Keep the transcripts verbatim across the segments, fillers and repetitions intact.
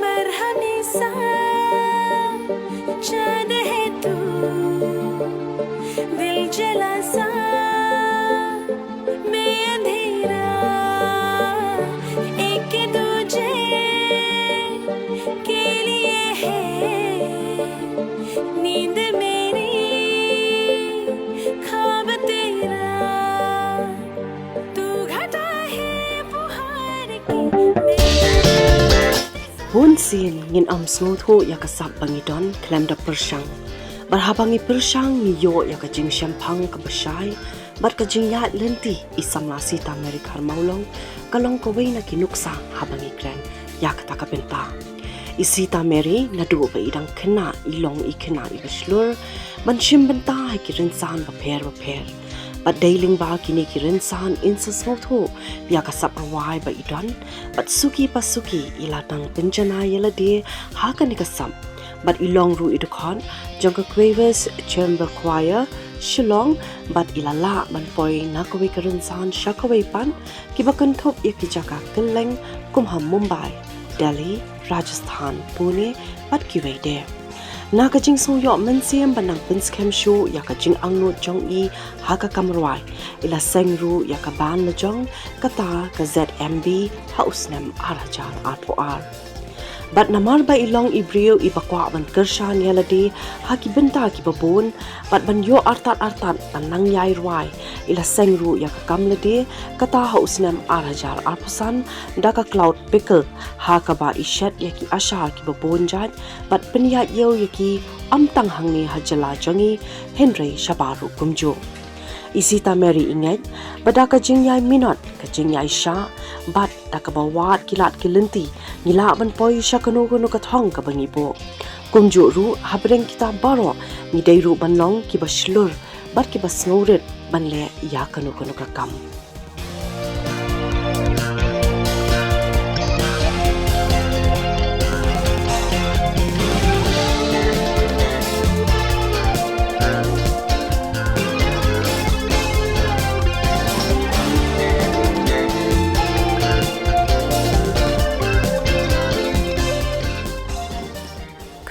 मरहम सा चांद है तू, दिल जला सा मैं अंधेरा, एक दूजे के लिए है नींद मेरी, ख्वाब तेरा, तू घटा है फुहार की, मैं Bun sien ngin ym sngewthuh ïa ka sap ba ngi don khlem da pyrshang. Bad haba ngi pyrshang ngi ïoh ïa ka jingshemphang kaba shai bad ka jingïaid lynti i samla Sita Mary Kharmawlong ka long kawei na ki nuksa haba ngi kren ïa kata ka bynta. I Sita Mary naduh ba i dang khynnah i long i khynnah iba shlur ban shim bynta ha ki rynsan bapher bapher. Bad dei lyngba kine ki rynsan in sa sngewthuh ïa ka sap rwai ba i don, bad suki pa suki i la tang pynjanai ïa lade ha kane ka sap. Bad i long ruh i dkhot jong ka Quavers Chamber Choir Shillong, bad i la lah ban poi na kawei ka rynsan sha kawei pat, kiba kynthup ïa ki jaka kylleng kum ha Mumbai, Delhi, Rajasthan, Pune, bad kiwei de. Na ka jingsngewïoh mynsiem ban nang pynskhem shuh ïa ka jingangnud jong i ha ka kam rwai, i la seng ruh ïa ka band la jong, kata ka Z M B ha u snem ar hajar arphew ar. Bad namar ba i long i briew iba kwah ban kyrshan ïa lade ha ki bynta kiba bun, bad ban ïoh artat artat ban nang ïai rwai, i la seng ruh ïa ka kam lade, kata ha u snem ar hajar arphew san da ka Cloud Pickle, ha kaba i shet ïa ki asha kiba bun jait bad pynïaid ïew ïa ki, ym tang hangne ha jylla jong ngi hynrei shabar ruh kumjuh. I Sita Mary i ngeit ba da ka jingïai minot, ka jingïai shah, bad da kaba wad ki lad ki lynti, ngi lah ban poi sha kano kano ka thong kaba ngi buh. Kumjuh ruh hapdeng kita baroh ngi dei ruh ban long kiba shlur bad kiba sngewrit ban leh ïa kano kano ka kam.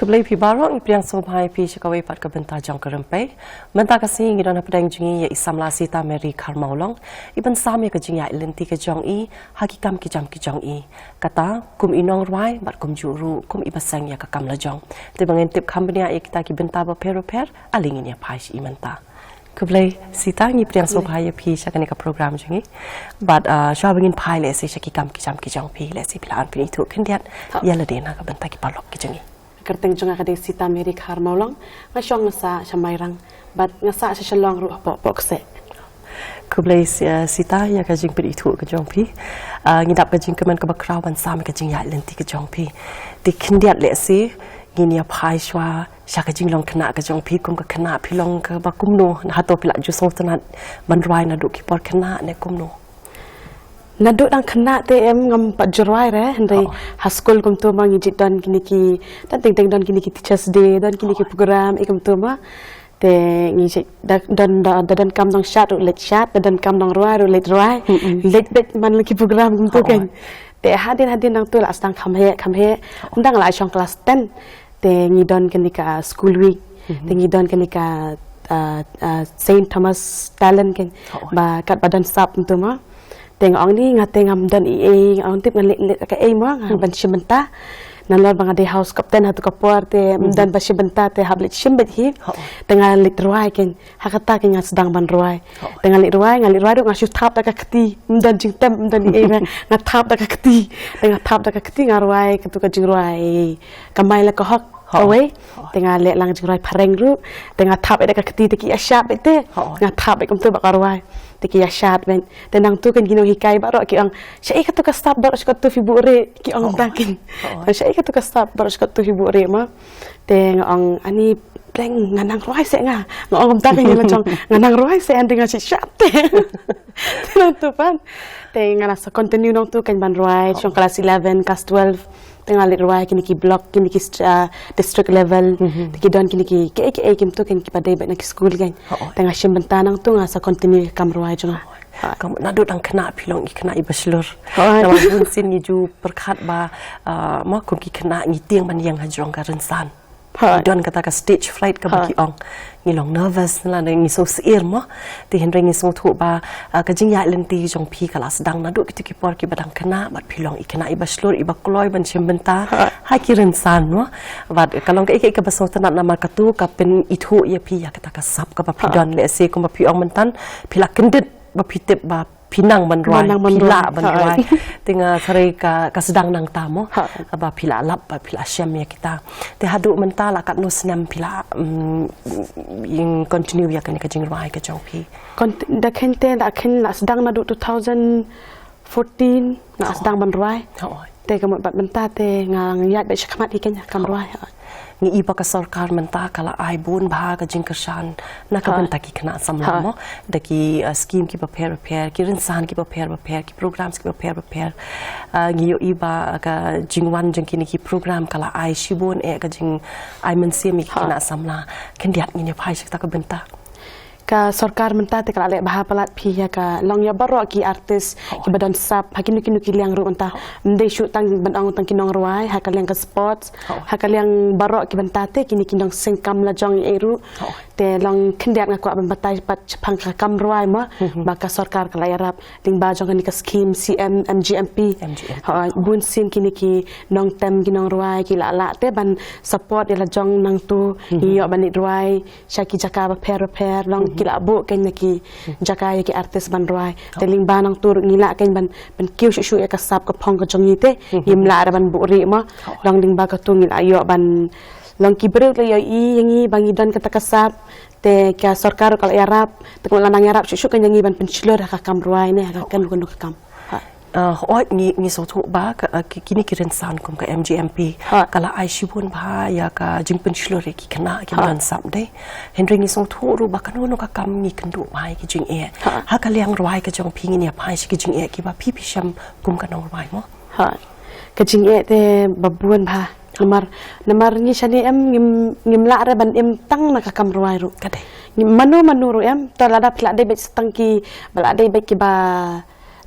Khublei phi baroh, ngi pdiang sngewbha ïa phi sha kawei pat ka bynta jong ka Rympei. Mynta ka sngi ngi don hapdeng jong ngi ïa i samla Sita Mary Kharmawlong, iban sam ïa ka jingïaid lynti ka jong i ha ki kam ki jam ki jong i, kata kum i nongrwai bad kumjuh ruh kum iba seng ïa ka kam la jong. Te ba ngin tip kham bniah ïa kita ki bynta bapher bapher, ale ngin ïa phai sha i mynta. Khublei Sita, ngi pdiang sngewbha ïa phi sha kane ka program jong ngi. Bad, ah, shuwa ba ngin phai lehse sha ki kam ki jam ki jong phi, lehse phi lah ban pynithuh khyndiat ïa lade na ka bynta ki paralok ki jong ngi. Kyrteng jong nga ka dei Sita Mary Kharmawlong, nga shong nga sah sha Mairang bad nga sah sha Shillong ruh hapoh Pohkseh. Khublei, eh, Sita, ïa ka jingpynithuh ka jong phi. Ah, ngi dap ka jingkmen kaba khraw ban sam ïa ka jingïaid lynti ka jong phi. Te khyndiat lehse ngin ïa phai shuwa sha ka jinglong khynnah ka jong phi, kum ka khynnah phi long kaba kumno, hato phi la ju sngewtynnat ban rwai naduh ki por khynnah ne kumno? Naduh dang khynnah te em ngam pat ju rwai re, hynrei ha skul kumto ma ngi ju don kine ki, don teng teng don kine ki Teachers' Day, don kine ki program, i kumto ma. Te ngi ju da, don da, da donkam nongshad ruh leit shad, da donkam nongrwai ruh leit rwai. Leit beit man la ki program kumto kan. Te hadien hadien nangto la sdang kham heh kham heh. Ym dang la shong klas ten. Te ngi don kane ka School Week. Te ngi don kane ka, ah, ah, Saint Thomas Talent kan. Ba katba don sap kumto ma. Te nga ong ni nga te ngam don ei ei, nga ong tip ngan leit, leit kaei ma, nga ban shim bynta. Nalor ba nga dei house captain hato ka por te ym don ba shim bynta te hap leit shim beit hi. Te nga leit rwai kan. Ha kata kan nga sdang ban rwai. Te nga leit rwai, nga leit rwai ruh nga shu thap da ka kti. Ym don jingtem, ym don ei ei, nga thap da ka kti. Te nga thap da ka kti, nga rwai kato ka jingrwai Kamai La Ka Hok Away. Te nga leh lang jingrwai phareng ruh. Te nga thap da ka kti te ki ïa shad beit te. Nga thap beit kumto bad ka rwai. Te ki ïa shad beit. Te nangto kan ki nonghikai baroh ki ong, shaei kato ka sap baroh shi kato phi buhrieh, ki ong kumta kan. Shaei kato ka sap baroh shi kato phi buhrieh ma. Te nga ong ani pleng nga nang rwai seh nga. Nga ong kumta kan ïa la jong, nga nang rwai seh, hynrei nga shu shad te. Te nangto pat. Te nga la sa continue nangto kan ban rwai shong klas eleven, klas twelve. Te nga leit rwai kine ki block, kine ki st- ah, district level. Te ki don kine ki ki ki ki mtu ken ki ba dei bad na ki school ken. Te nga shim bynta nangtu nga sa continue kam rwai jong nga. Kam na dut ang kena pilong i kena i bachelor. Nama bun sin ngi ju perkat ba ah, ma kum ki kena ngi tiang ban yang hajrong ka rinsan. Don kata ka stage fright ka ba ki ong. Ngi long nervous la ngi so sir mo. Te hynrei ngi so thu ba ah, ka jingïaid lynti jong phi ka la sdang naduh kitu ki por ki ba dang kena bad phi long i kena i ba shlur i ba kloi ban shim bynta ha ki rynsan mo. Bad ka long ka i ka i ka ba so tnat namar katu ka pyn ithu ïa phi ïa kata ka sap ka ba phi don le se kum ba phi ong myntan phi la kyndit ba phi tip ba phi nang ban rwai phi la ban rwai. Te nga sarai ka ka sdang nangta mo. Ba phi la lap ba phi la shem ïa kita. Te haduh mynta la katno snem phi la mm, ing continue ïa kane ka jingrwai ka jong phi. Da khin te da khin la sdang naduh two thousand fourteen la sdang ban rwai. Te ka mut bad mynta te nga ïaid bad shakhmat ïa kane kam rwai. Ngi i ba ka sorkar mynta ka la ai bun bha ka jingkyrshan na ka bynta ki khynnah samla mo da ki uh, scheme ki bapher bapher ki rynsan ki bapher bapher ki programs ki bapher bapher. Uh, ngi ïohi ba ka jingwan jong kine ki program ka la ai shibun eh ka jing ai mynsiem ïa ki khynnah samla. Khyndiat ngin ïa phai sha kata ka bynta. Ka sorkar mynta te ka la leh bha palat phi ïa ka long ïa baroh ki artist ki ba don sap ha kino kino ki liang ruh mynta. Ym dei shu tang ban ong tang ki nongrwai ha ka liang ka sports ha ka liang baroh ki bynta te kini ki nongseng kam la jong ei ruh. Te long khyndiat nga kwah ban batai pat shaphang ka kam rwai mo ba ka sorkar ka la ïarap lyngba jong kani ka scheme C M M G M P. Bun sien kini ki nongtem ki nongrwai ki la lah te ban support ïa la jong nangtu ngi ïoh ban leit rwai sha ki jaka bapher bapher long ki la buh kein na ki jaka ïa ki artist ban rwai. Te lyngba nangtu ruh ngi lah kein ban ban kiew shuh shuh ïa ka sap ka phong ka jong ngi te ngim lah da ban buh rieh mo. Long lyngba katu ngi lah ïoh ban long ki briew la ïohi ïa ngi ba ngi don kata ka sap. Te ka sorkar ruh ka la ïarap te ka la nang ïarap shuh shuh kein ïa ngi ban pynshlur ha ka kam rwai ne ha ka kano kano ka kam. Uh, hooid ngi ngi sngewthuh ba ka, uh, ki- kini ki rynsan kum ka M G M P ka la ai shibun bha ïa ka jingpynshlur ïa ki khynnah ki ba don sap dei. Hynrei ngi sngewthuh ruh ba kano kano ka kam ngi kynduh bha ïa ki jingeh. Ha ka liang rwai ka jong phi ngin ïa phai sha ki jingeh ki ba phi phi shem kum ka nongrwai mo. Ka jingeh te ba bun bha. Namar namar ngi shane em ngim ngim lah re ban im tang na ka kam rwai ruh. Manu manu ruh em to lada phi la dei bad tang ki ba la dei bad ki ba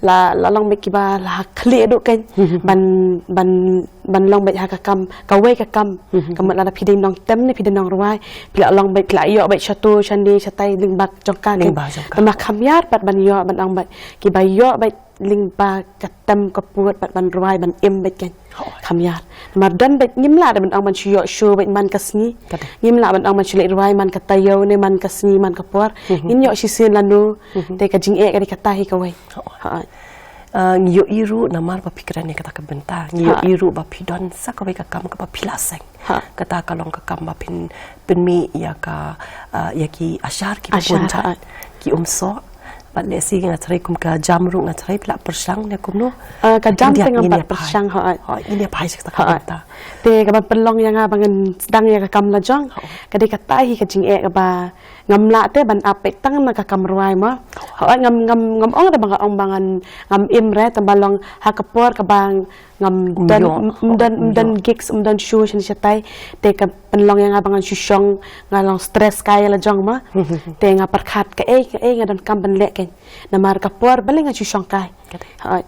la la long bad ki ba la khlieh duh kein ban ban ban long bad ha ka kam ka wei ka kam. Ka mut lada phi dei nongtem ne phi dei nongrwai phi la long bad phi la ïoh bad shato shane shatai lyngba jong ka kein. Tama kham ïar pat ban ïoh ban ong bad ki ba ïoh bad lyngba ka tem ka put pat ban rwai ban im bad kein. Kham ïar. Namar don bad ngim lah da ban ong ban shu ïoh shu bad man ka sngi. Ngim lah ban ong ban shu leit rwai man ka taïew ne man ka sngi man ka por. Ngin ïoh shisien lano. Te ka jingeh ka dei kata hi ka wei. Ngi ïohi ruh namar ba phi kren ïa kata ka bynta ngi ïohi ruh ba phi don sa kawei ka kam ka ba phi la seng. Kata ka long ka kam ba phin pynmih ïa ka ïa ki ashar ki bun jait ki umsoh. Bad lehse nga tharai kum ka jam ruh nga tharai phi la pyrshang ne kumno. Ka jam te ngam pat pyrshang. Hooid ngin ïa phai sha kata ka bynta. Te ka ban pynlong ïa nga ba ngan sdang ïa ka kam la jong ka dei kata hi ka jingeh ka ba ngam lah te ban ap peit tang na ka kam rwai ma. Hooid ngam ngam ngam ong re ba nga ong ba ngan ngam im re tang ba long ha ka por ka ba ngam don don don gigs um don show shin shatai. Te ka pynlong ïa nga ba ngan shu shong nga long stress kai la jong ma. Te nga pyrkhat kaei kaei nga don kam ban leh kein. Namar ka por ba leh nga shu shong kai.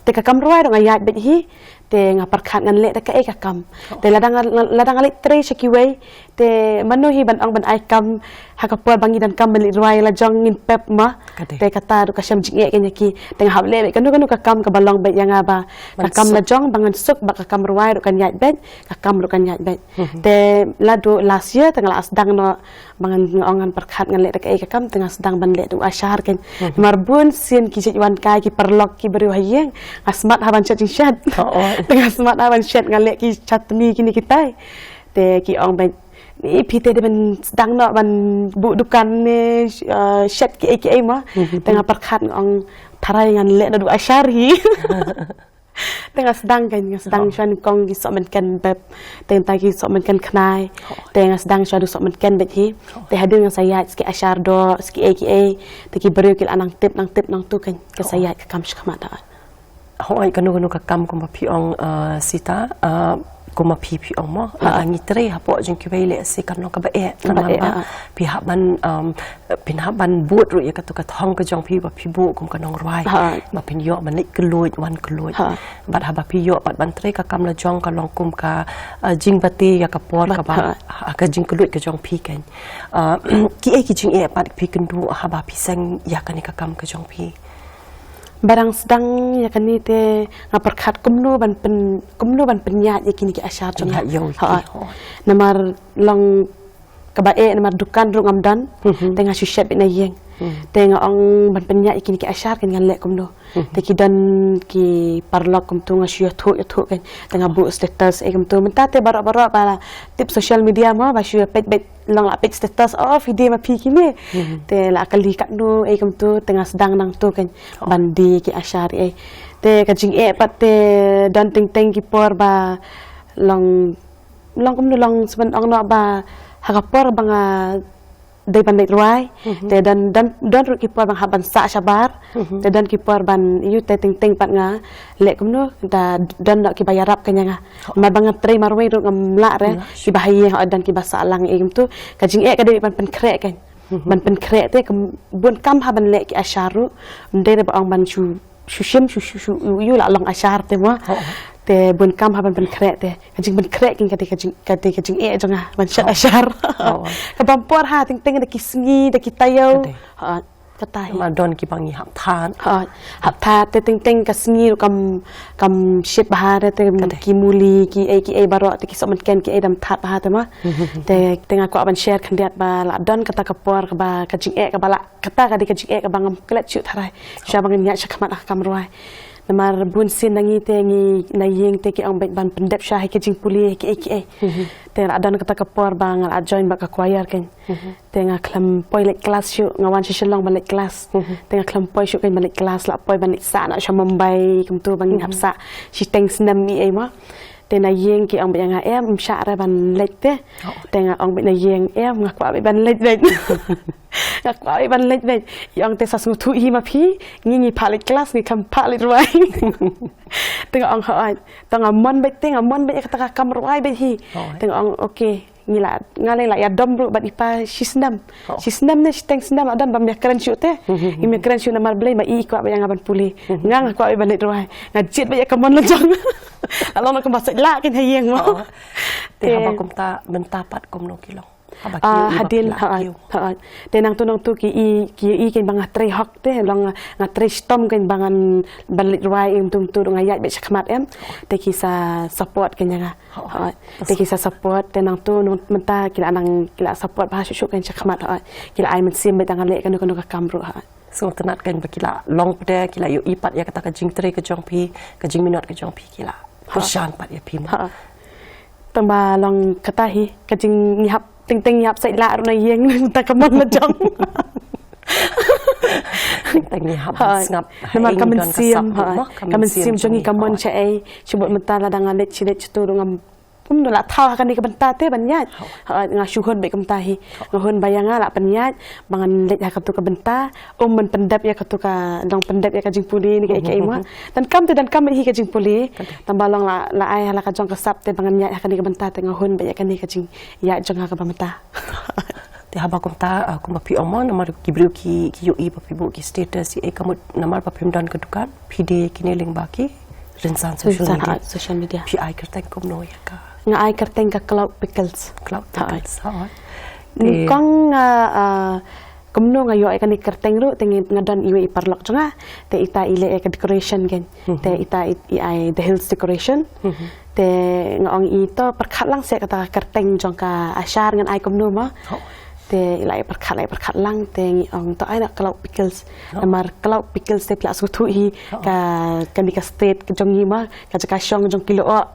Te ka kam rwai ruh nga ïaid bad hi. Te nga pyrkhat ngan leh da kaei ka kam. Te lada nga lada nga leh trei sha kiwei. Te mano hi ban ong ban ai kam ha ka por ba ngi don kam ban leh rwai la jong ngin pep ma. Te kata ruh ka shem jingeh kein ïa ki. Te nga hap leh bad kano kano ka kam ka ba long bad ïa nga ba ka kam la jong ba ngan suk ba ka kam rwai ruh kan ïaid bad ka kam ruh kan ïaid bad. Te ladu last year te nga la sdang noh ba ngan ong ngan pyrkhat ngan leh da kaei ka kam te nga sdang ban leh da u ashar kein. Namar bun sien ki jait wan kai ki paralok ki briew ha ïing nga smat ha ban shet jingshet. Te nga smat ha ban shet nga leh ki chatni kine kitai. Te ki ong bad ni phi te dei ban sdang noh ban buh dukan ne shet kiei kiei ma. Te nga pyrkhat nga ong tharai ngan leh da u ashar hi. Te nga sdang kein nga sdang shuwa nyngkong ki sohmynken bep. Te nga ki sohmynken khnai. Te nga sdang shuwa du sohmynken bad hi. Te hadien nga sa ïaid ski ashar doh ski ei kiei. Te ki briew ki la nang tip nang tip nangtu kein ka sa ïaid ka kam shakhmat da. Hooid kano kano ka kam kumba phi ong Sita. Kumba phi phi ong mo, lada ngi trei hapoh jong kiwei lehse kan long kaba eh, namar ba phi hap ban, um, phi hap ban bud ruh ïa katu ka thong ka jong phi ba phi buh kum ka nongrwai. Ba phin ïoh ban leit kylluid wan kylluid. Bad haba phi ïoh pat ban trei ka kam la jong ka long kum ka, uh, jingbate ïa ka por kaba, ha, ka jingkylluid ka jong phi kan. Uh, kiei ki jingeh pat phi kynduh haba phi seng ïa kane ka kam ka jong phi? Ba dang sdang ïa kane te nga pyrkhat kumno ban pyn, kumno ban pynïaid ïa kine ki ashar jong nga. Namar long kaba eh namar dukan ruh ngam don. Te nga shu shet beit na ïing. Te nga ong ban pynïaid ïa kine ki ashar kan ngan leh kumno. Te ki don ki paralok kumtu nga shu ïathuh ïathuh kan. Te nga buh status eh kumtu mynta te baroh baroh ba la tip social media mo ba shu ïa peit beit long la peit status of hi de ma phi kine. Te la kali katno eh kumtu te nga sdang nangtu kan ban die ki ashar eh. Te ka jingeh pat te don teng teng ki por ba long, long kumno long sben ong noh ba ha ka por ba nga dei ban leit rwai. Te don, don, don ruh ki por ban hap ban sah shabar. Te don ki por ban ïu te teng teng pat nga leh kumno da don noh kiba ïarap kan ïa nga. Mar ba nga trei marwei ruh ngam lah re. Kiba ha ïing ha don kiba sah lang eh kumtu. Ka jingeh ka dei ban pynkhreh kan. Ban pynkhreh te bun kam ha ban leh ki ashar ruh. Ym dei re ba ong ban shu shu shim shu shu shu ïu la long ashar te mo. Te bun kam ha ban pynkhreh te ka jingpynkhreh kin ka dei ka jing, ka dei ka jingeh jong nga ban shet ashar. Ka bam por ha teng teng da ki sngi da ki taïew. Kata hi. Ma don kiba ngi hap that. Hap that te teng teng ka sngi ruh kam, kam shit bha te, te ki muli ki ei ki ei baroh te ki sohmynken ki ei dam that bha te mo. Te, te nga kwah ban share khyndiat ba la don kata ka por kaba ka jingeh kaba la kata ka dei ka jingeh kaba ngam klet shuh tharai. Sha ba ngan ïaid shakhmat ha ka kam rwai. Namar bun sien na ngi te ngi na ïing te ki ong beit ban pyndep sha ha ki jingpule ha ki ei ki ei. Te la don kata ka por ba nga la join bad ka choir kan. Te nga khlem poi leit klas shuh, nga wan sha Shillong ban leit klas. Te nga khlem poi shuh kan ban leit klas, la poi ban leit sah noh sha Mumbai kumtu ba ngi hap sah shiteng snem ei ei mo. Te na ïing ki ong beit ïa nga em, ym shah re ban leit te. Te nga ong beit na ïing em, nga kwah beit ban leit beit. Nga kwah beit ban leit beit. Ki ong te sa sngewthuh hi ma phi, ngi ngi phah leit klas, ngi khlem phah leit rwai. Te nga ong hooid. Te nga mon beit te, nga mon beit ïa kata ka kam rwai beit hi. Te nga ong okay. Ngi la, nga lei la ïadom ruh bad i pa shi snem. Shi snem ne shiteng snem la don bym ïakren shuh te. Ngim ïakren shuh namar balei ma i kwah beit ïa nga ban pule. Nga nga kwah beit ban leit rwai. Nga jied beit ïa ka mon la jong. La long kumba sait lah kin ha ïing mo. Te haba kumta mynta pat kumno ki long? Haba ki ïohi ba hadien ki la kiew. Te nangtu nangtu ki i, ki i kin ba nga trei hok te long nga trei shitom kin ba ngan ban leit rwai im tum tu nga ïaid beit shakhmat em. Te ki sa support kin ïa nga. Te ki sa support te nangtu mynta ki la nang ki la support bha shuh shuh kan shakhmat. Ki la ai mynsiem beit da nga leh kano kano ka kam ruh. Sngewtynnat kan ba ki la long pde ki la ïohi pat ïa kata ka jingtrei ka jong phi, ka jingminot ka jong phi ki la kyrshan pat ïa phi mo. Tang ba long kata hi ka jing ngi hap teng teng ngi hap sait lah ruh na ïing mynta ka mon la jong. Teng teng ngi hap sngap. Namar ka mynsiem, ka mynsiem jong ngi ka mon sha ei. Shibun mynta lada nga leit shi leit shi tu ruh ngam Kumno la thaw ha kane ka bynta te ban ïaid. Nga shu hun beit kumta hi. Nga hun ba ïa nga la pynïaid ba ngan leit ha katu ka bynta. Um ban pyndep ïa katu ka dang pyndep ïa ka jingpule ne kaei kaei mo. Donkam te donkam hi ka jingpule. Tang ba long la, la ai ha la ka jong ka sap te ba ngan ïaid ha kane ka bynta te nga hun beit ïa kane ka jingïaid jong nga kaba mynta. Te haba kumta, ah, kumba phi ong mo, namar ki briew ki, ki ïohi ba phi buh ki status, ïa ka mut namar ba phim don ka dukan, phi die kine lyngba ki rynsan social media. Phi ai kyrteng kumno ïa ka? Nga ai kyrteng ka Cloud Pickles. Cloud Pickles, ha. Te kong nga, ah, kumno nga ïoh ïa kane kyrteng ruh, te nga don iwei i paralok jong nga, te ita i leh ïa ka decoration kan. Te ita i, i ai The Hills Decoration. Te nga ong i to pyrkhat lang seh kata ka kyrteng jong ka Ashar ngan ai kumno mo. Te i la i pyrkhat, la i pyrkhat lang te ngi ong to ai noh Cloud Pickles. Namar Cloud Pickles te phi la sngewthuh hi ka, kane ka state ka jong ngi mo, ka jaka shong jong ki lyoh.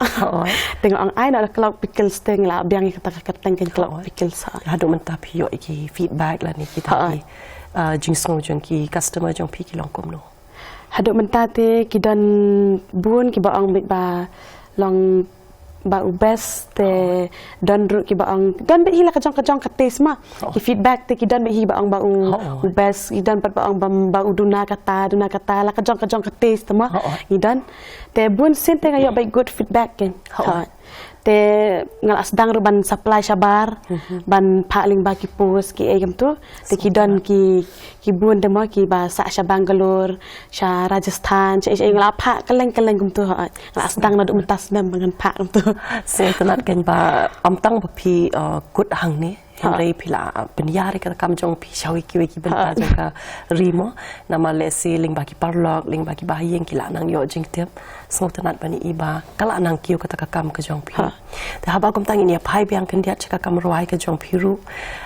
Te nga ong ai noh Cloud Pickles te ngi la biang ïa kata ka kyrteng ka Cloud Pickles. Haduh mynta phi ïoh ïa ki feedback lane kita ki, ah, jingsngew jong ki customer jong phi ki long kumno? Haduh mynta te ki don bun kiba ong beit ba long ba u best te don ruh kiba ong don beit hi la ka jong ka jong ka taste ma. Ki feedback te ki don beit hi ba ong ba u, u best, ki don pat ba ong ba, ba u duna kata, duna kata, la ka jong ka jong ka taste ma. Ki don. Te bun sien te nga ïoh beit good feedback kan. Te Te nga la sdang ruh ban supply shabar, ban phah lyngba ki post ki ei kumtu. Te ki don ki, ki bun te mo kiba sah sha Bangalore, sha Rajasthan, sha ei sha ei, nga la phah kylleng kylleng kumtu, ha. Nga la sdang naduh mynta snem ba ngan phah kumtu. Sngewtynnat kein ba ym tang ba phi, uh, kut hangne, hynrei phi la pynïar ïa ka kam jong phi sha kiwei ki bynta jong ka ri mo. Namar lehse lyngba ki paralok, lyngba ki bahaïing ki la nang ïoh jingtip. Sngewtynnat ban ïohi ba ka la nang kiew kata ka kam ka jong phi. Te haba kumta ngin ïa phai biang khyndiat sha ka kam rwai ka jong phi ruh.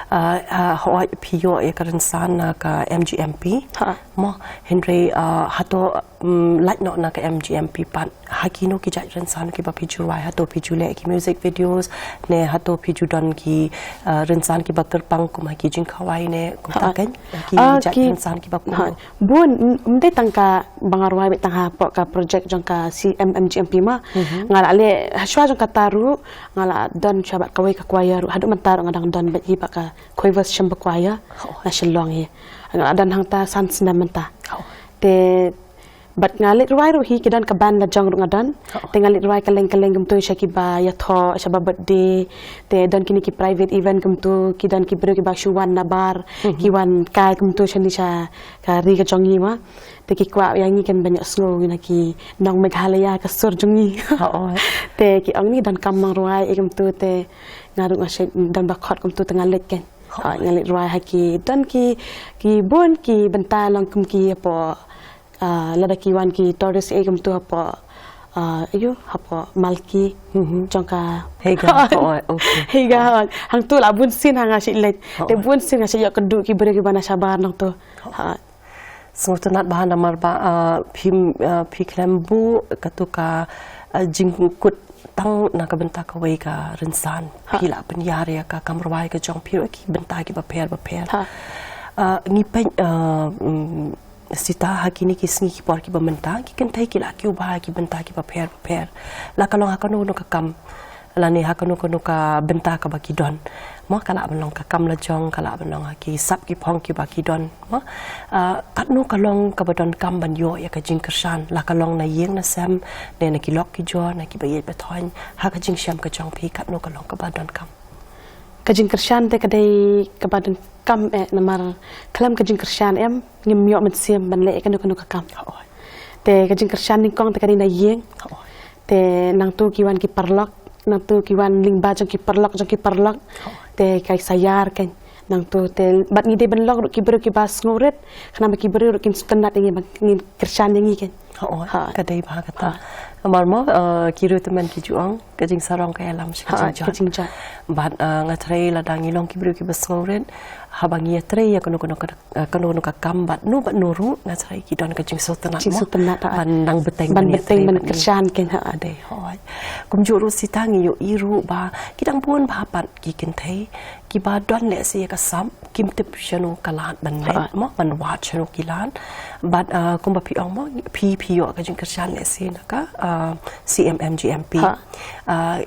Ah, ah, hooid phi ïoh ïa ka rynsan na ka M G M P. Mo, hynrei, ah, hato, mm, lait noh na ka M G M P pat, ha kino ki jait rynsan kiba phi ju rwai, hato phi ju leh ki music videos, ne hato phi ju don ki, ah, rynsan kiba kyrpang kum ha ki jingkhawai ne kumta kein, ha ki jait rynsan kiba kum. Bun, ym dei tang kaba nga rwai beit tang hapoh ka project jong ka C M M G M P ma. Nga la leh ha shuwa jong kata ruh, nga la don shuwa bad kawei ka choir ruh, haduh mynta ruh nga dang don beit hi bad ka Quavers Chamber Choir na Shillong hi. Nga la don hangta san snem mynta. Te bad nga leit rwai ruh hi, ki don ka band la jong ruh nga don. Te nga leit rwai kylleng kylleng kumtu sha kiba ïathoh, sha ba birthday. Te don kine ki private event kumtu, ki don ki briew kiba shu wan na bar, ki wan kai kumtu shane sha ka ri ka jong ngi ma. Te ki kwah ïa ngi kein ban ïohsngew na ki nong Meghalaya ka sur jong ngi. Te ki ong ngi donkam nongrwai ei kumtu, te nga ruh nga shu don ba khot kumtu te nga leit kein. Nga leit rwai ha ki, don ki, ki bun ki bynta long kum ki hapoh, ah, lada ki wan ki tourist ei kumtu hapoh, ah, aiu, hapoh Malki jong ka Hega. Hooid, okay. Hega, hooid. Hangtu la bun sien ha nga shu leit. Te bun sien nga shu ïoh kynduh ki briew kiba na shabar nangtu. Sngewtynnat bha namar ba, ah, phi, ah, phi khlem buh katu ka, ah, jingkut tang na ka bynta kawei ka rynsan. Phi la pynïar ïa ka kam rwai ka jong phi ruh ki bynta kiba pher ba pher. Ah, ngi peit, ah, mm, Sita, ha kine ki sngi ki por kiba mynta, ki kynthei ki la kiew bha ki bynta kiba pher ba pher. La ka long ha kano kano ka kam, lane ha kano kano ka bynta kaba ki don. Mo, ka lah ban long ka kam la jong, ka lah ban long ha ki sap ki phong kiba ki don. Mo, ah, katno ka long kaba donkam ban ïoh ïa ka jingkyrshan, la ka long na ïing na sem, ne na ki lok ki jor, na kiba ïeit ba thoiñ, ha ka jingshem ka jong phi katno ka long kaba donkam. Ka jingkyrshan te ka dei kaba donkam eh, namar khlem ka jingkyrshan em, ngim ïoh mynsiem ban leh ïa kano kano ka kam. Te ka jingkyrshan nyngkong te ka dei na ïing. Te nangtu ki wan ki paralok, nangtu ki wan lyngba jong ki paralok, jong ki paralok. Te ka ïa ïar kein. Nangtu te bad ngi dei ban long ruh ki briew kiba sngewrit, khnang ba ki briew ruh kin sngewtynnat ïa ngi ba ngin kyrshan ïa ngi kein. Hooid, ka dei bha kata. Namar mo, eh, ki briew tymmen ki ju ong, ka jingsarong ka ïalam sha ka jingjot. Bad, eh, nga threi lada ngi long ki briew kiba sngewrit, haba ngi ïatrei ïa kano kano ka, eh, kano kano ka kam bad no bad no ruh, nga threi ki don ka jingsngewtynnat mo. Jingsngewtynnat, ha. Ban nang bteng ban ïatrei ban kyrshan kein, ha. Ka dei, hooid. Kumjuh ruh Sita, ngi ïohi ruh ba ki dang bun bha pat ki kynthei kiba don lehse ïa ka sap, kim tip shano ka lad ban leh mo, ban wad shano ki lad. Bad, ah, kumba phi ong mo, phi, phi ïoh ka jingkyrshan lehse na ka, ah, C M M G M P. Ah,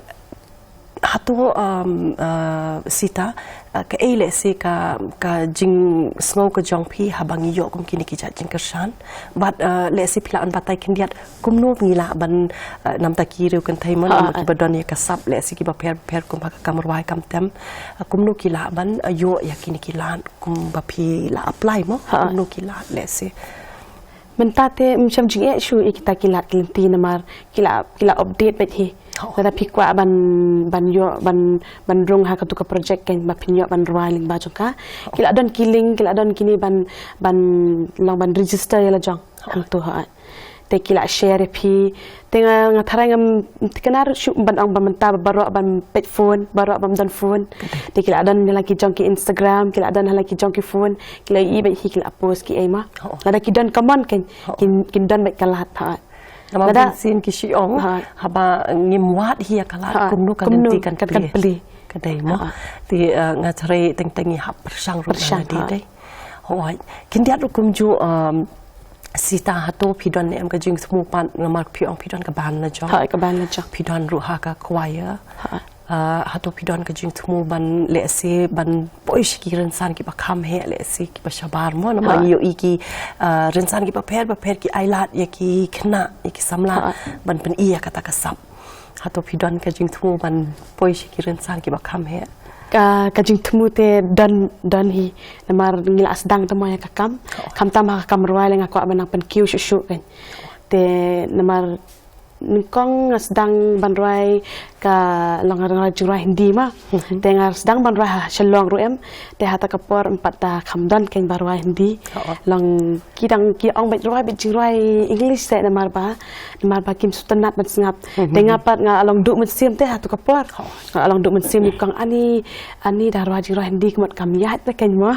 hato, um, ah, Sita, ah, kaei lehse ka, ka jingsngew ka jong phi haba ngi ïoh kum kine ki jait jingkyrshan. Bad, ah, lehse phi lah ban batai khyndiat kumno ngi lah ban, ah, namta ki briew kynthei mo, namta kiba don ïa ka sap lehse kiba pher pher kum ha ka kam rwai kam tem. Ah, kumno ki lah ban, ah, ïoh ïa kine ki lad kumba phi la apply mo, kumno ki lad lehse. Mynta te ym shym jingeh shuh ïa kita ki lad ki lynti namar ki la, ki la update beit hi. Lada phi kwah ban, ban ïoh, ban, ban rung ha katu ka project kein ba phin ïoh ban rwai lyngba jong ka, ki la don ki link, ki la don kine ban, ban long ban register ïa la jong. Hangtu, ha. Te ki la share ïa phi. Te nga, nga tharai ngam thikna ruh shuh ban ong ba mynta ba baroh bym peit phone, baroh bym don phone. Te ki la don ha la ki jong ki Instagram, ki la don ha la ki jong ki phone, ki la ïohi beit hi ki la post ki ei ma. Lada ki don ka mon kein, kin, kin don beit ka lad, ha. Namar bun sien ki shu ong, haba ngim wad hi ïa ka lad, kumno ka lynti kan plie. Ka dei mo. Te, eh, nga tharai teng teng ngi hap pyrshang ruh na dei dei. Hooid. Khyndiat ruh kumjuh, um, Sita, hato phi don ne em ka jingthmu pat, namar phi ong phi don ka band la jong. Hooid, ka band la jong. Phi don ruh ha ka choir. Ah, hato phi don ka jingthmu ban lehse ban poi sha ki rynsan kiba kham heh lehse kiba shabar mo, namar ngi ïohi ki, ah, rynsan kiba pher ba pher ki ailad ïa ki khynnah, ïa ki samla ban pyni ïa kata ka sap. Hato phi don ka jingthmu ban poi sha ki rynsan kiba kham heh? Ka, ka jingthmu te don, don hi. Namar ngi la sdang te mo ïa ka kam. Kham tam ha ka kam rwai lei nga kwah ban nang pynkiew shuh shuh kan. Te namar nyngkong nga sdang ban rwai ka long, nga rwai jingrwai Hindi ma. Te nga sdang ban rwai ha Shillong ruh em. Te ha ta ka por em pat da kham don kein ba rwai Hindi. Long ki dang ki ong beit rwai beit jingrwai English te namar ba, namar ba kim sngewtynnat ban sngap. Te nga pat nga long duh mynsiem te ha tu ka por. Nga long duh mynsiem, nyngkong ani, ani da rwai jingrwai Hindi ka mut kam ïaid te kein mo.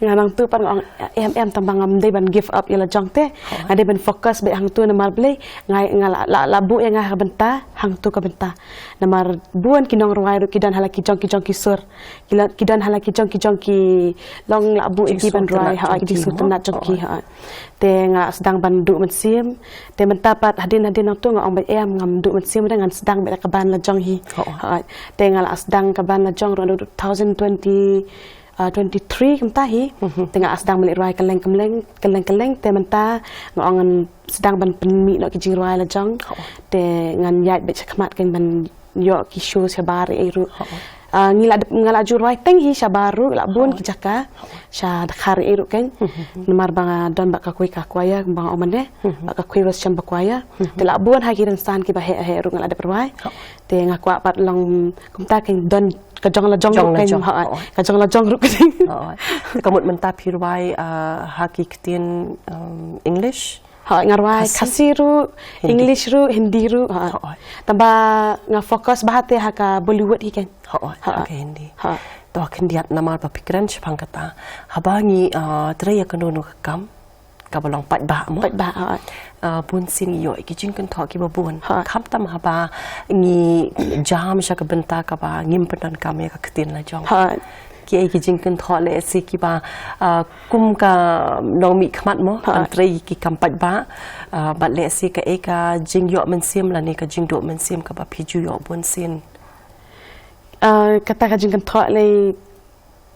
Nga nang tu pat nga ong em, em, tang ba ngam dei ban give up ïa la jong te. Nga dei ban focus beit hangtu namar balei nga, nga la, la, la buh ïa nga ha ka bynta, hangtu ka bynta. Namar bun ki nongrwai ruh ki don ha la ki jong ki jong ki sur. Ki la, ki don ha la ki jong ki jong ki long la buh ïa ki ban rwai, ha, ki jingsngewtynnat jong ki, ha. Te nga sdang ban duh mynsiem. Te mynta pat hadien, hadien nangtu nga ong beit em, ngam duh mynsiem re, ngan sdang beit ka band la jong hi. Ha. Te nga la sdang ka band la jong ruh two thousand twenty, uh, twenty-three kumta hi. Te nga sdang ban leit rwai kylleng kylleng, kylleng kylleng. Te mynta nga ong ngan sdang ban pynmih noh ki jingrwai la jong. Te ngan ïaid beit shakhmat kein ban ïoh ki show shabar ei ruh. Ah, ngi la, nga la ju rwai teng hi shabar ruh, la bun ki jaka. Sha Dkhar ei ruh kein. Namar ba nga don bad ka Kwiah ka choir, ba nga ong mane. Bad ka Kwiah West Chamber Choir. Te la bun ha ki rynsan kiba heh heh ruh nga la dep rwai. Te nga kwah pat long kumta kein don ka jong la jong ruh kein. Ka jong la jong ruh kein. Te ka mut mynta phi rwai, ah, ha ki ktien, um, English? Ha, nga rwai Khasi ruh, English ruh, Hindi ruh. Ha. Tang ba nga focus bha te ha ka Bollywood hi kein. Ha, ha ka Hindi. Ha. To khyndiat namar ba phi kren shaphang kata. Haba ngi, ah, trei ïa kano kano ka kam, kaba long paidbah mo. Paidbah, ha. Ah, bun sien ngi ïoh ki jingkynthoh kiba bun. Ha. Kham tam haba ngi jam sha ka bynta kaba ngim pyndonkam ïa ka ktien la jong. Ha. Ki ei ki jingkynthoh lehse kiba, ah, kum ka nongmihkhmat mo, ha, ban trei ki kam paidbah, ah, bad lehse ka ei ka jingïoh mynsiem lane ka jingduh mynsiem kaba phi ju ïoh bun sien? Ah, kata ka jingkynthoh lei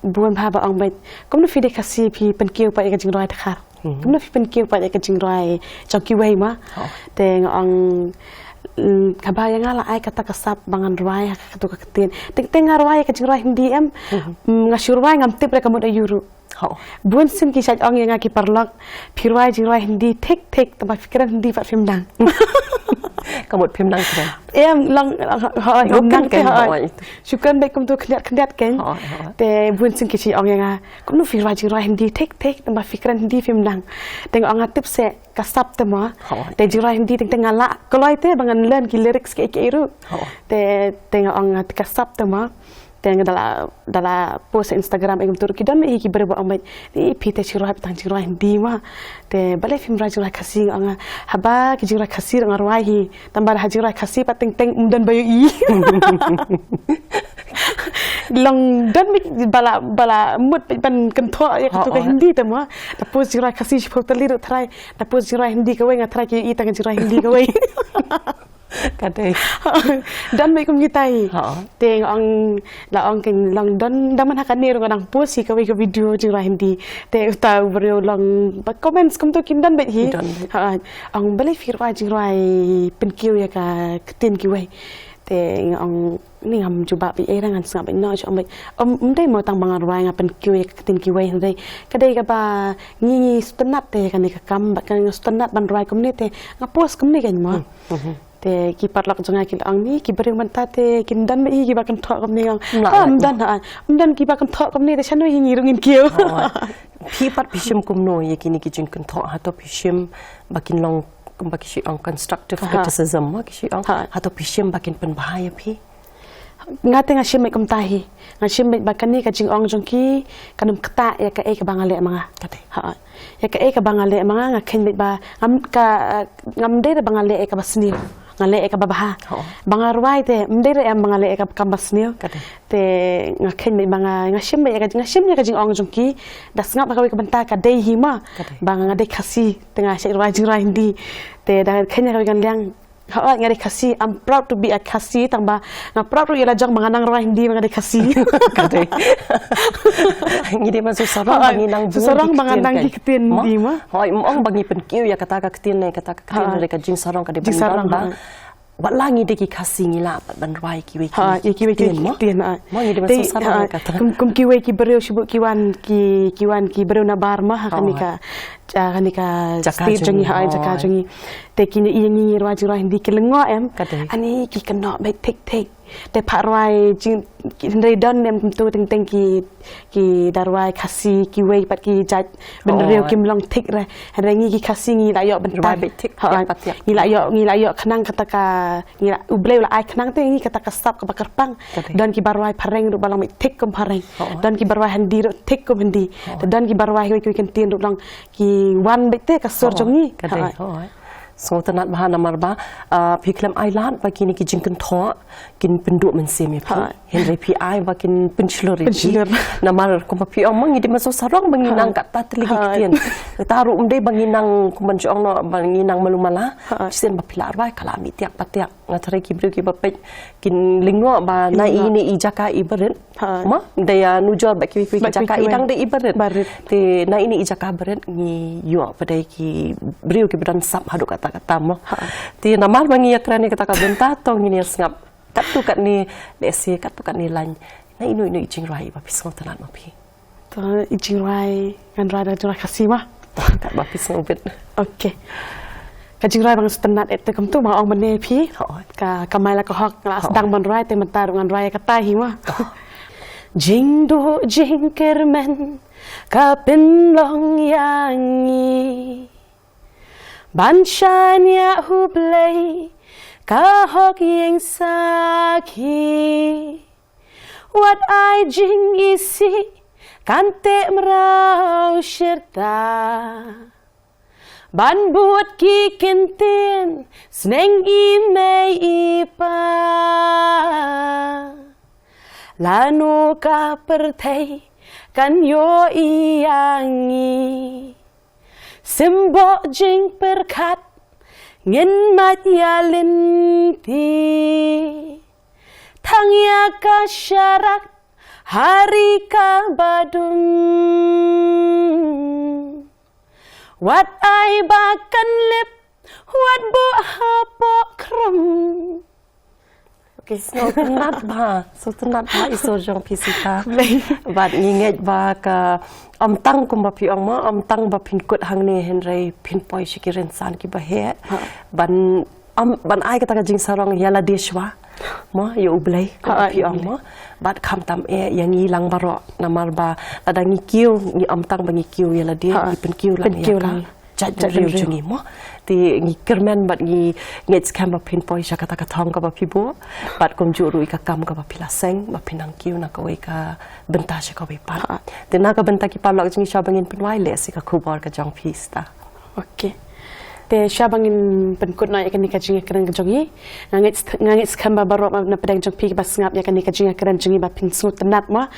bun bha ba ong beit, kumno phi dei Khasi phi pynkiew pat ïa ka jingrwai Dkhar. Kumno phi pynkiew pat ïa ka jingrwai jong kiwei ma. Te nga ong, mm, kaba ïa nga la ai kata ka sap ba ngan rwai ha katu ka ktien. Teng teng nga rwai ïa ka jingrwai Hindi em. Mm, nga shu rwai ngam tip re ka mut aïu ruh. Bun sien ki shait ong ïa nga ki paralok, phi rwai jingrwai Hindi thik thik, tang ba phi kren Hindi pat phim nang. Ka mut phim nang kren. Em, long, long, ho, ho, ngam nang te, ho. Shu kren beit kumtu khyndiat khyndiat kein. Te bun sien ki shait ong ïa nga, kumno phi rwai jingrwai Hindi thik thik, tang ba phi kren Hindi phim nang. Te nga ong nga tip seh ka sap te mo. Te jingrwai Hindi teng teng nga lah kloi te ba ngan learn ki lyrics kiei kiei ruh. Te, te nga ong nga tip ka sap te mo. Te nga da la, da la post ha Instagram ei kumtu ruh ki don beit hi ki briew ba ong beit, i phi te shu rwai beit tang jingrwai Hindi mo. Te balei phim rwai jingrwai Khasi, nga ong nga, haba ki jingrwai Khasi ruh nga rwai hi. Tang ba ha jingrwai Khasi pat teng teng ym don ba ïohi. Long don beit ba la, ba la mut beit ban kynthoh ïa katu ka Hindi te mo. Da post jingrwai Khasi shiphew tylli ruh tharai, da post jingrwai Hindi kawei nga tharai ki ïohi tang jingrwai Hindi kawei. Ka dei. Don beit kum kita hi. Te nga ong, la ong kein long don, da man ha kane ruh nga dang post hi kawei ka video jingrwai Hindi. Te uta u briew long ba comments kumtu kim don beit hi. Ong balei phi rwai jingrwai pynkiew ïa ka ktien kiwei. Te nga ong ni ngam jubab beit ei re, ngan sngap beit noh, shu ong beit, ym, ym dei mo tang ba nga rwai nga pynkiew ïa ka ktien kiwei, hynrei ka dei kaba ngi, ngi sngewtynnat te ïa kane ka kam, bad ka nga sngewtynnat ban rwai kumne te nga post kumne kein mo. Te ki paralok jong nga ki la ong ni ki briew mynta te kin don beit hi kiba kynthoh kumne, nga ong ym don, ha, ym don kiba kynthoh kumne te shano hi ngi ruh ngin kiew. Phi pat phi shim kumno ïa kine ki jingkynthoh, hato phi shim ba kin long, ba ki shait ong constructive criticism mo ki shait ong, hato phi shim ba kin pynbha ïa phi? Nga te nga shim beit kumta hi. Nga shim beit ba kane ka jingong jong ki kan ym ktah ïa kaei kaba nga leh ma nga. Ïa kaei kaba nga leh ma nga, nga kheiñ beit ba ngam, ka, ngam dei re ba nga leh ïa kaba sniew. Nga leh ïa kaba bha. Ba nga rwai te ym dei re em ba nga leh ïa kaba, kaba sniew. Te nga kheiñ beit ba nga, nga shim beit ïa ka, nga shim ïa ka jingong jong ki. Da sngap ha kawei ka bynta ka dei hi ma. Ba nga dei Khasi te nga shait rwai jingrwai Hindi. Te da kheiñ ïa kawei ka liang, hooid, nga dei Khasi, I'm proud to be a Khasi, tang ba nga proud ruh ïa la jong ba nga nang rwai Hindi ba nga dei Khasi. Ka dei. Ngi dei ban sngewsarong ba ngi nang, sngewsarong ba nga nang ki ktien Hindi mo. Hooid, ym ong ba ngi pynkiew ïa kata ka ktien ne kata ka ktien, hynrei ka jingsarong ka dei ban don ba wat la ngi dei ki Khasi ngi lah pat ban rwai kiwei Ha, kiwei ya kiwei ki ktien mo. ktien ha. Mo ngi dei ban Te, sngewsarong ha, ïa kata. kum, kum kiwei ki briew shibun ki wan ki ki wan ki briew na bar ma ha kane Oh. ka ja kane ka Jaka state jong ngi jong ngi, ha jaka oh. jong ngi. Te kine i ngi rwai jingrai Hindi ki lyngngoh em. Ka dei. Ani ki kynnoh beit thik thik. Te phah rwai jing hynrei don nem kumtu teng teng ki ki da rwai Khasi kiwei pat ki jait bynriew Oh. kim long thik re. Hynrei ngi ki Khasi ngi la ïoh bynta. Rwai beit thik, Ha, tiak pat tiak. Ngi la ïoh ngi la ïoh khnang kata ka ngi la U Blei u la ai khnang te ngi kata ka sap kaba kyrpang. Ka dei. Don ki ba rwai phareng ruh ba long beit thik kum phareng. Oh. Don ki ba rwai Hindi ruh thik kum Hindi. Oh. Te don ki ba rwai kiwei kiwei ki ktien ruh long ki wan beit te ka sur jong ngi. Ka dei. Ha. Hooid. Sngewtynnat bha namar ba ah, phi khlem ai lad ba kine ki jingkynthoh kin pynduh mynsiem ïa phi. Hooid. Hynrei phi ai ba kin pynshlur ïa phi. Pynshlur. Namar kumba phi ong ma ngi dei ban sngewsarong ba ngi Hooid. nang katta tylli ki Hooid. ktien. Kata ruh ym dei ba ngi nang kumban shu ong noh ba ngi nang malu mala. Hooid. Shisien ba phi la rwai ka la mih tiak pa tiak. Nga tharai ki briew kiba peit kin lyngngoh ba na Lyngngoh. ine i jaka i barit. Ha. Ma, da ïa nujor ba kiwei kiwei ki Ba kiwei jaka i kiwei. dang da i barit. Barit. Te na ine i jaka barit ngi ïoh ba dei ki briew kiba don sap haduh katta katta mo. Ha. Te namar ba ngi ïakren ïa kata ka bynta to ngin ïa sngap. Katto katne lehse katto katne lain. Na ino ino i jingrwai ba phi sngewtynnat ma phi. To i jingrwai ngan rwai da jingrwai Khasi ma. Katba phi sngewbit. Okay. Ka jingrwai ba nga sngewtynnat ïa te kumtu ma ong mynne phi. Hooid. Ka kamai la ka hok la sdang ban rwai te mynta ruh ngan rwai kata hi ma. Jingduh jingkyrmen ka pynlong ïa ngi ban shaniah ha U Blei ka hok ïing sakhi. Wat ai jingisih kan teh mraw shirta ban bud ki ktien sneng i mei i pa. Lano ka pyrthei kan ïohi ïa ngi symboh jingpyrkhat ngin mad ïa lynti. Thang ïa ka sharak ha ri kaba dum. Wat ai ba kan lip wat buh hapoh khrum. Okay. Sngewtynnat bha, sngewtynnat bha i sur jong phi Sita. Bad ngi ngeit ba ka ym tang kumba phi ong ma, ym tang ba phin kut hangne hynrei phin poi sha ki rynsan kiba heh. Ban am, ban ai kata ka jingsarong ïa lade shwa. Ma, ïa U Blei kumba phi ong ma. Bad khamtam eh ïa ngi lang baroh namar ba lada ngi kiew ngi ym tang ba ngi kiew ïa lade, ngi pynkiew lang ïa ka jaitbynriew jong ngi mo. Te ngi kyrmen bad ngi ngeit skhem ba phin poi sha kata ka thong kaba phi buh. Bad kumjuh ruh ïa ka kam kaba phi la seng ba phin nang kiew na kawei ka bynta sha kawei pat. Te na ka bynta ki paralok jong ngi shwa ba ngin pynwai lehse ka khubor ka jong phi Sita. Okay. Te shwa ba ngin pynkut noh ïa kane ka jingïakren ka jong ngi. Nga ngeit, nga ngeit skhem ba baroh na pdeng jong phi kiba sngap ïa kane ka jingïakren jong ngi ba phin sngewtynnat mo.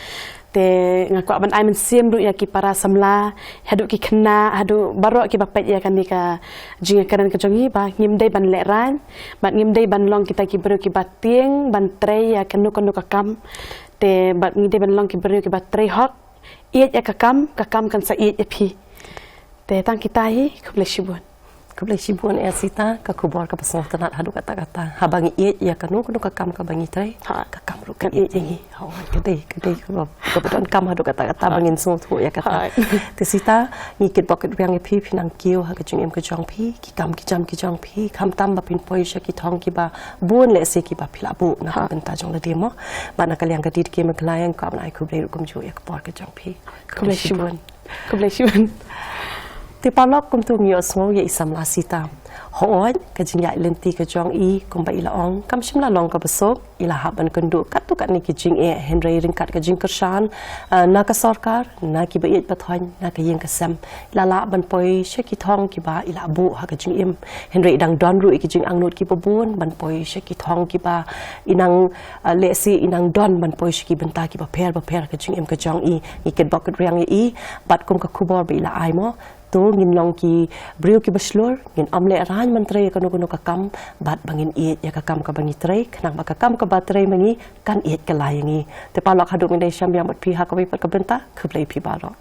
Te nga kwah ban ai mynsiem ruh ïa ki para samla, haduh ki khynnah, haduh baroh kiba peit ïa kane ka jingïakren ka jong ngi ba ngim dei ban lehraiñ, bad ngim dei ban long kita ki briew kiba tieng ban trei ïa kano kano ka kam. Te bad ngi dei ban long ki briew kiba trei hok, ïeit ïa ka kam, ka kam kan sa ïeit ïa phi. Te tang kita hi, khublei shibun. Khublei shibun eh Sita, ka khubor kaba sngewtynnat haduh katta katta. Haba ngi ïeit ïa kano kano ka kam kaba ngi trei, ka kam ruh kan ïeit ïa ngi. Hooid, ka dei, ka dei kaba, kaba donkam haduh katta katta ba ngin sngewthuh ïa kata. Te Sita, ngi kitbok kitrwiang ïa phi, phi nang kiew ha ka jingim ka jong phi, ki kam ki jam ki jong phi, khamtam ba phin poi sha ki thong kiba bun lehse kiba phi la buh na ka bynta jong lade mo. Bad na ka liang ka dei ki Meghalaya nga kwah ban ai khublei ruh kumjuh ïa ka por ka jong phi. Khublei shibun. Khublei shibun. Te paralok kumtu ngi ïohsngew ïa i samla Sita. Hooid, ka jingïaid lynti ka jong i kumba i la ong kam shym la long kaba suk, i la hap ban kynduh katto katne ki jingeh hynrei ryngkat ka jingkyrshan, ah, na ka sorkar, na kiba ïeit ba thoiñ, na ka ïing ka sem. I la lah ban poi sha ki thong kiba i la buh ha ka jingim. Hynrei i dang don ruh ïa ki jingangnud kiba bun ban poi sha ki thong kiba i nang, ah, lehse i nang don ban poi sha ki bynta kiba pher ba pher ha ka jingim ka jong i. Ngi kitbok kitrwiang ïa i bad kum ka khubor ba i la ai mo. To ngin long ki briew kiba shlur, ngin ym lehraiñ ban trei ïa kano kano ka kam bad ba ngin ïeit ïa ka kam kaba ngi trei khnang ba ka kam kaba trei ma ngi kan ïeit kylla ïa ngi. Te paralok haduh ngin ïashem biang bad phi ha kawei pat ka bynta, khublei phi baroh.